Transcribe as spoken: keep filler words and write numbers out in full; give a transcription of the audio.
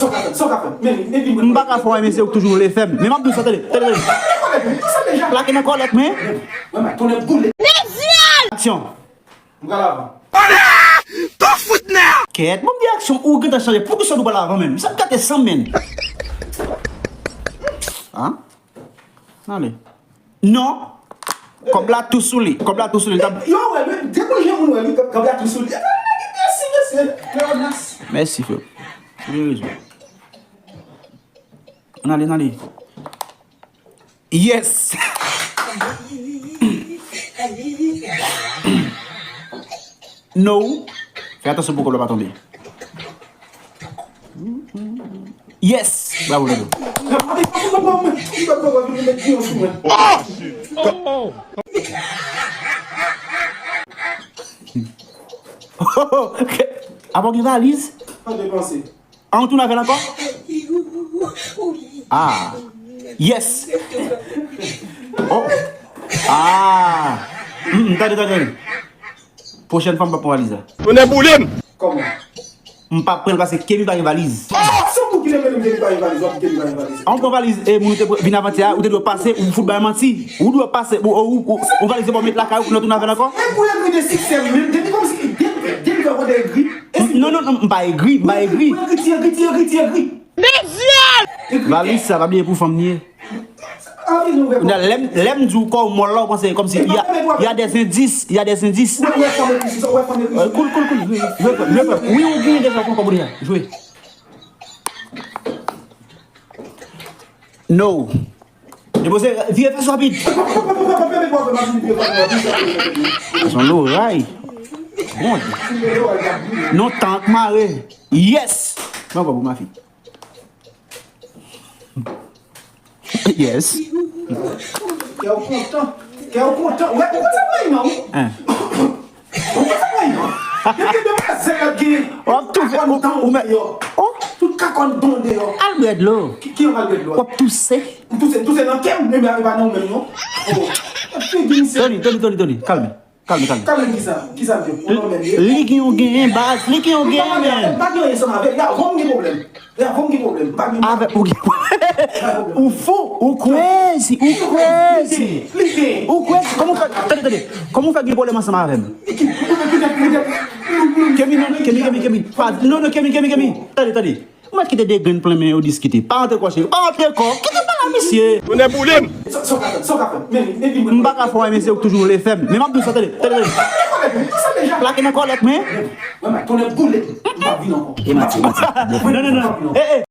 Sa w ka fè, sa w ka fè. Men, men, men, men. M pa ka fè w, men se ou k toujou vle fè m. Men m ap di w sa, tande, tande, tande. Plake nan kòlèt, men. Mwen, mwen, tonnè boule. Aksyon. M pral avan. Kèt, bon, m di aksyon, ou gentan chanje. Poukisa w pral avan, menm? Sa m gate san, menm. An? Ale. Non. Kòb la tou sou li. Kòb la tou sou li. Yo, wè, men, depi l jan moun wè li, kòb la tou sou li. Mèsi, mesye. Pleonas. Mèsi, frè. Ou gen rezon. Ann ale, ann ale. Yes! No. Fè atansyon pou kòb la pa tonbe. Yes! Bravo, Dodo. Apa w gen valiz? An, w tounen avè l ankò? Ah. Yes. Oh. Ah. Mm, tande, tande, tande. Pwochèn fwa m p ap pran valiz la. Tonnè boule m! Kòman? M p ap pran l paske Kemi pa gen valiz. Se ou ki te mete m Kemi pa gen valiz, w ap di Kemi pa gen valiz. An, w pran valiz e moun ou te pran vin avantyè a, ou te dwe pase, ou fout bay manti. Ou dwe pase, ou, ou, ou, ou valiz e pa w met lakay ou, pou nou tounen avè l ankò. E pou egri de siksè, menm, depi kòmsi, depi, depi fè kote egri. Non, non, non, m pa egri, m pa egri. Egri, ti egri, ti egri, ti egri. Valiz sa, pa bliye pou fanm li ye. Kounye a, lè m, lè m di w kò w mòl la, w panse kòmsi, y a, y a des indices, y a des indices. Euh, cool, cool, cool. Jwe, jwe, jwe, jwe. Wi, ou genyen deja, ou pran kòb ou deja. Jwe. No. Depoze, vire fè sa rapid. Se yon loray. Bon. Non, tank mare. Yes. Pran kòb ou, ma fille. Yes. Kè w kontan. Kè w kontan. Wè, ou konn sa mwen, non? Hein. Ou konn sa mwen, non? Depi demwazèl la gen. W ap toufe, ou, ou mè, oh. Tout kakòn don deyò. Al bwè dlo. Ki, ki yon al bwè dlo? W ap touse. M touse, m touse nan kè m, men e pa nan ou menm, non. Oh. Figi misye. Tony, Tony, Tony, Tony, kalme. Kalme, kalme. Kalme kisa? Kisa m di? Ou nan men li? Li gen yon genyen, baz. Li gen yon genyen, men. M pa gen anyen ansanm avè l. Li avan m gen pwoblèm. Li avan m gen pwoblèm. M pa gen. Avè ou gen pwoblèm. Ou fou, ou crazy, ou crazy. Li gen. Ou crazy. Kòman w fè, tande, tande. Kòman w fè gen pwoblèm ansanm avè m? Kemi, non, Kemi, Kemi, Kemi. Pa, non, non, Kemi, Kemi, Kemi. Tande, tande. Ou mèt kite de grenn plen men yo diskite. Pa rantre kò, cheri. Pa rantre kò. Kite pale a misye. Tonnè boule m! Sa, sa w ka fè, sa w ka fè. Men, men, men, men. M pa ka fè w, men se ou k toujou vle fè m. Men m ap di w sa, tande, tande, tande. Plake nan kòlèt, men. Mwen, mwen, tonnè boule m. M pa vin ankò. E manti, e manti. Non, non, non. Eh, eh.